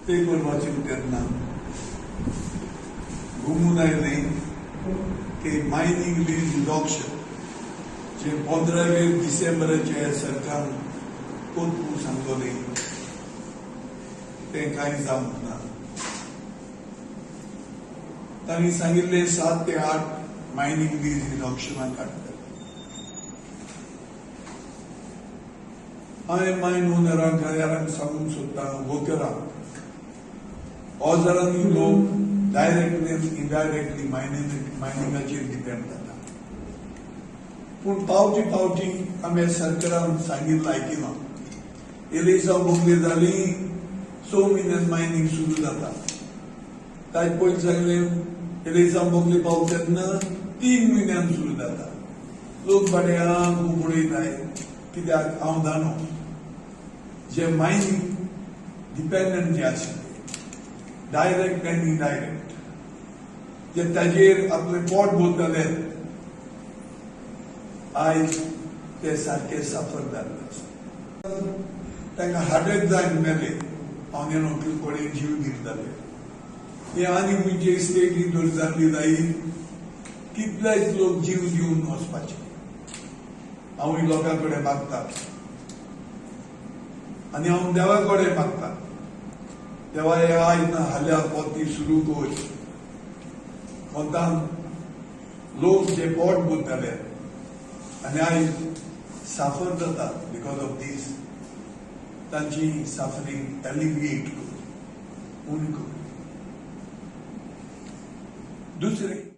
ते करपाचें तेन्ना घुमून आयलें की मायनींग लीज ऑक्शन जे 15 डिसेंबराचे सरकारान कोत सांगलें तें कांय जावंक ना. तांणी सांगिल्लें 7 ते 8 मायनींग लीज ऑक्शनाक काडटले. हांवें मायन ओनरांक हेरांक सांगूंक सोदता, वर्करांक, हजारांनी लोक डायरेक्टली इनडायरेक्टली मायनिंगाचेर डिपेंड जाता. पूण पावटी पावटी आमी सरकारान सांगिल्लें आयकिना. इलेक्शन बोगली जाली 6 म्हयन्यान मायनींग सुरू जाता. ताजे पयलीं सांगलें इलेक्शन बोगली पावता तेन्ना 3 म्हयन्यान सुरू जाता. लोक बाडे खूब उडयताय कित्याक हांव जाणो जे मायनींग डिपेंडंट जे आशिल्ले डायरेक्ट आनी इनडायरेक्ट जे ताजेर आपलें पोट भरताले आयज ते सारके सफर जाल्ले आसा. तांकां हार्ट एटॅक जावन मेले. हांव नेणो कोणें जीव दिताले. हे आनी खंयचे स्टेटी जर जाल्ली जायत कितलेच लोक जीव दिवन वचपाचे. हांवूय लोकां कडेन मागता आनी हांव देवा कडेन मागता, देवा हे आयज ना हाल्या पोती सुरू कर. कोंतान लोक जे पोट भरताले आनी आयज साफर जाता because of these, तांची सफरींग एलिविएट कर, उणी कर. दुसरें